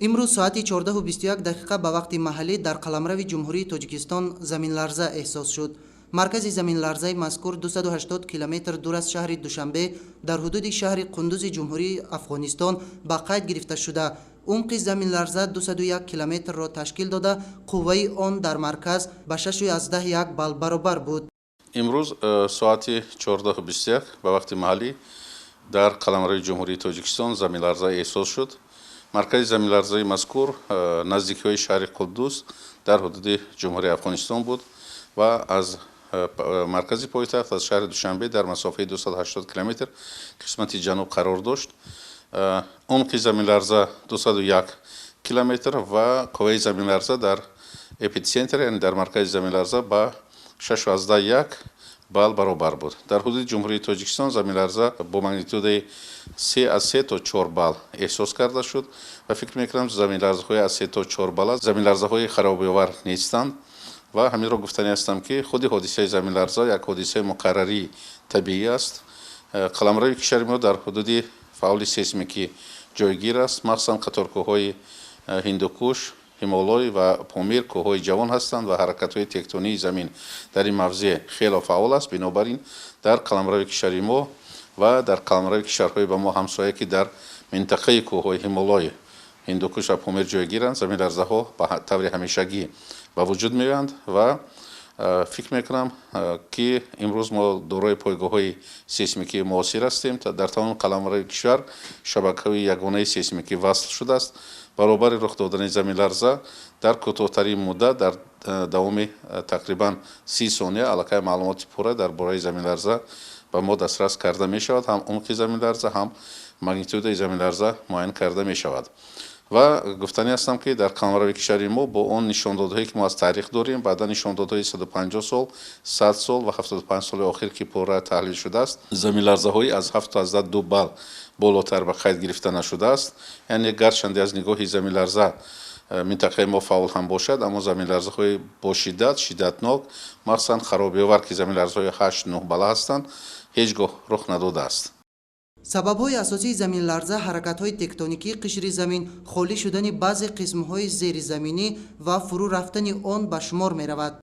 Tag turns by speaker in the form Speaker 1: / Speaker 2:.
Speaker 1: Имрӯз соати 14:21 ба вақти маҳаллӣ дар қаламрави Ҷумҳурии Тоҷикистон заминларза эҳсос шуд. Маркази заминларзаи мазкур 280 километр дур аз шаҳри Душанбе, дар ҳудуди шаҳри Қундузи Ҷумҳурии Афғонистон ба қайд гирифта шуда, умқи заминларза 201 километрро ташкил дода, қувваи он дар марказ ба 6,1 балл баробар буд.
Speaker 2: Имрӯз соати 14:21 ба вақти маҳаллӣ дар қаламрави Ҷумҳурии Тоҷикистон заминларза эҳсос шуд. Маркази заминларзаи мазкур наздикиҳои шаҳри Қуддус дар ҳудуди Ҷумҳурии Афғонистон буд ва аз маркази пойтахт, аз шаҳри Душанбе, дар масофаи 280 километр қисмати ҷануб қарор дошт. Умқи заминларза 201 километр ва қувваи заминларза дар эпитсентр, яъне дар маркази заминларза, ба 6,1 балл баробар буд. Дар ҳудуди Ҷумҳурии Тоҷикистон заминларза бо магнитудаи се аз 3 то 4 балл эҳсос карда шуд ва фикр мекунам, заминларзаҳои аз 3 то 4 балла заминларзаҳои харобиовар нестанд. Ва ҳаминро гуфтанӣ ҳастам, ки худи ҳодисаи заминларза як ҳодисаи муқаррарии табиӣ аст. Қаламрави кишвари мо дар ҳудуди фаъоли сейсмикӣ ҷойгир аст. Махсусан қаторкӯҳҳои Ҳиндукуш, Ҳимолой ва Помир кӯҳҳои ҷавон ҳастанд ва ҳаракатҳои тектонии замин дар ин мавзеъ хело фаъол аст. Бинобар ин дар қаламрави кишвари мо ва дар қаламрави кишварҳои ба мо ҳамсоя, ки дар минтақаи кӯҳҳои Ҳимолой, Ҳиндукуш ва Помир ҷойгиранд, заминларзаҳо ба таври ҳамешагӣ ба вуҷуд меоянд. Ва фикр мекунам, ки имрӯз мо дорои пойгоҳҳои сейсмикии муосир ҳастем. Дар тамоми қаламрави кишвар шабакаҳои ягонаи сейсмикӣ васл шудааст. Баробари рух додани заминларза дар кӯтоҳтарин муддат, дар давоми тақрибан 30 сония, аллакай маълумоти пурра дар бораи заминларза ба мо дастрас карда мешавад. Ҳам умқи заминларза, ҳам магнитудаи заминларза муайян карда мешавад. Ва гуфтанӣ ҳастам, ки дар қаламрави кишвари мо бо он нишондодҳое, ки мо аз таърих дорем, баъдан нишондодҳои 150 сол, 100 сол ва 75 соли охир, ки пурра таҳлил шудааст, заминларзаҳои аз 7,2 балл болотар ба қайд гирифта нашудааст. Яъне гарчанде аз нигоҳи заминларза минтақаи мо фаъол ҳам бошад, аммо заминларзаҳои бо шиддат, шиддатнок, махсусан харобиовар, ки заминларзаҳои 8-9 балла ҳастанд, ҳеҷ гоҳ рух надодааст.
Speaker 1: Сабабҳои асосии заминларза ҳаракатҳои тектоникии қишри замин, холӣ шудани баъзе қисмҳои зеризаминӣ ва фурӯ рафтани он ба шумор меравад.